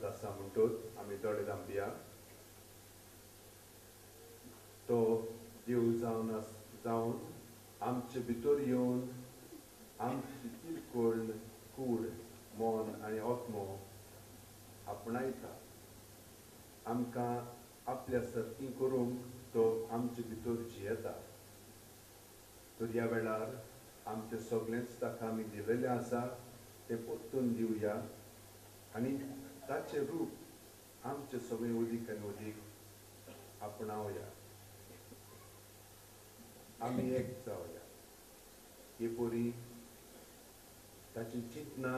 चलत आसा म्हणटूच आमी दोळे धांपया. तो देव जावन जावन आमचे भितर येवन आमची किरकोळ कूड, मन आनी आत्मो आपणायता. आमकां आपल्या सर्ती करूंक तो आमचे भितर जियेता. तर ह्या वेळार आमचें सगळेंच ताका आमी दिलेलें आसा तें परतून दिवया आनी ताचें रूप आमचें सगळें उदीक आनी उदीक आपणावया. आमी एक जावया. हे परी ताची चिंतना,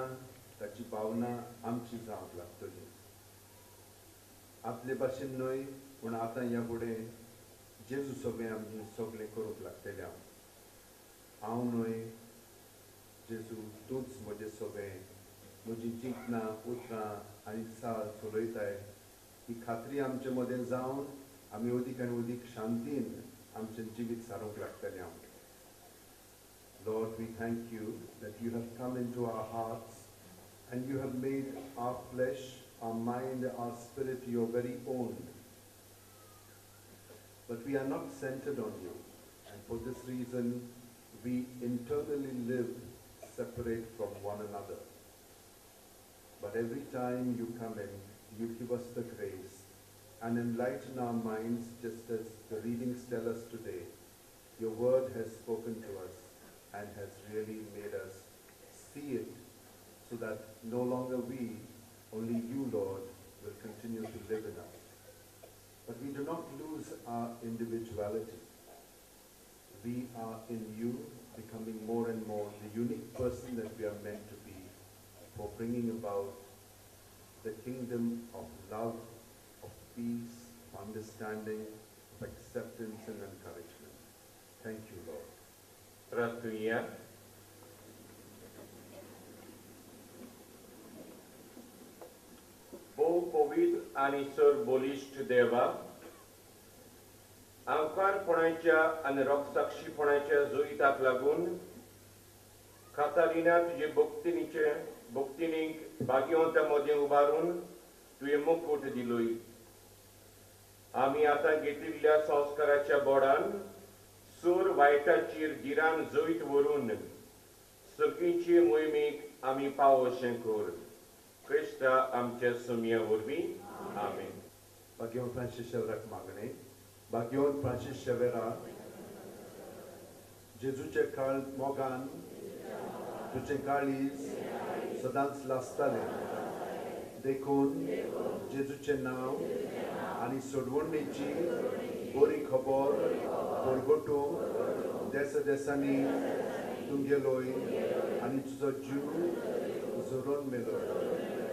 ताची भावना आमची जावंक लागतली. आपले भाशेन न्हय, पूण आतां ह्या फुडें जेजू सगळें आमी सगळें करूंक लागतलें. हांव हांव न्हय जेजू, तूंच म्हजें सगळें, म्हजी चिंतना, उतरां आनी चाल चलयताय ही खात्री आमचे मदें जावन आमी अदीक आनी अदीक शांतीन आमचें जिवीत सारूंक लागतलें. हांव Lord, we thank you that you have come into our hearts and you have made our flesh, our mind, our spirit your very own. But we are not centered on you, and for this reason we internally live separate from one another. But every time you come in, you give us the grace and enlighten our minds, just as the readings tell us today. Your word has spoken to us and has really made us see it, so that no longer we, only you, Lord, will continue to live in us. But we do not lose our individuality. We are in you, becoming more and more the unique person that we are meant to be, for bringing about the kingdom of love, of peace, of understanding, of acceptance and encouragement. Thank you, Lord. प्रार्थुया. भोव पवित्र आनी sir बलिश्ट देवा, आंकारपणाच्या आनी रोगसाक्षीपणाच्या जोयिताक लागून कातालिना तुजे भक्तिनीचे भक्तिनीक भाग्यवंता मदें उबारून तुवें मुकूट दिलोय. आमी आतां घेतिल्ल्या संस्काराच्या बोडान सूर वायटाचेर धिरान जैत व्हरून सगळींचे मोहिमेक आमी पावोशें कर. क्रिस्ता आमच्या सुमया वरवीं. आमेन. भाग्यवंत फ्रांसीस शेवराक मागणें. भाग्यवंत फ्रांसीस शेवेरा, जेजूचे काळ मोगान तुजें काळीज सदांच लासतालें, देखून जेजूचें नांव आनी सोडवणेची बरी खबर परगटूंक देसा देसांनी तूं गेलोय आनी तुजो जीव झरोवन मेलोय.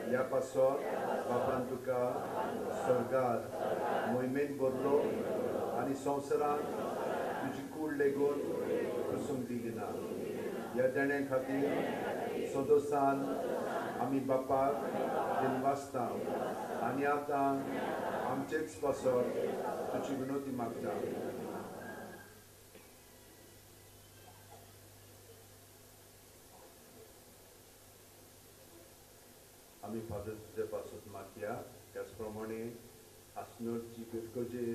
ह्या पासत बापान तुका स्वर्गार मोहिमेन भरलो आनी संवसारांत तुजी कूड लेगून कुसूंक दिली ना. ह्या देण्या खातीर सदोसान आमी बापाक दिनवासता आनी आतां आमचेच पासत तुजी विनोती मागता. आमी फादर तुजे पासत मागया. त्याच प्रमाणे आसनोरची पिरकोजे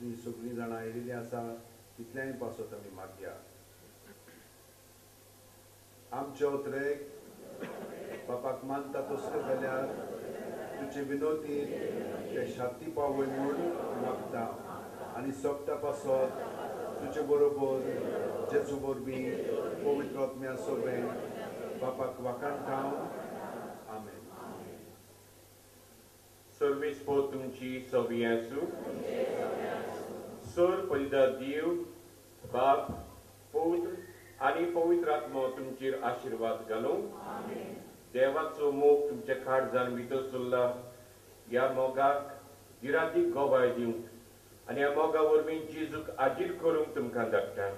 जी सगळीं जाणां आयिल्लीं आसा तितल्याय पासत आमी मागया. आमचे ओतरेक बापाक मानता तसलें जाल्यार तुजे विनोतीन ते शांती पावय म्हूण मागता आनी सोगटा पासत तुजे बरोबर जेजू वरवीं पवित्र आत्म्या सोबें बापाक वाखाणटा. आमेन. सर्वीस पो तुमची सवी आसूं. सर पलिदा देव बाप पौत्र आनी पवित्र आत्मो तुमचेर आशिर्वाद घालूं. देवाचो मोग तुमच्या काळजान भितर सरला. ह्या मोगाक गिरादीक गोवाय दिवंक आनी ह्या मोगा वरवीं जेजूक आजीर करूंक तुमकां धाडटा.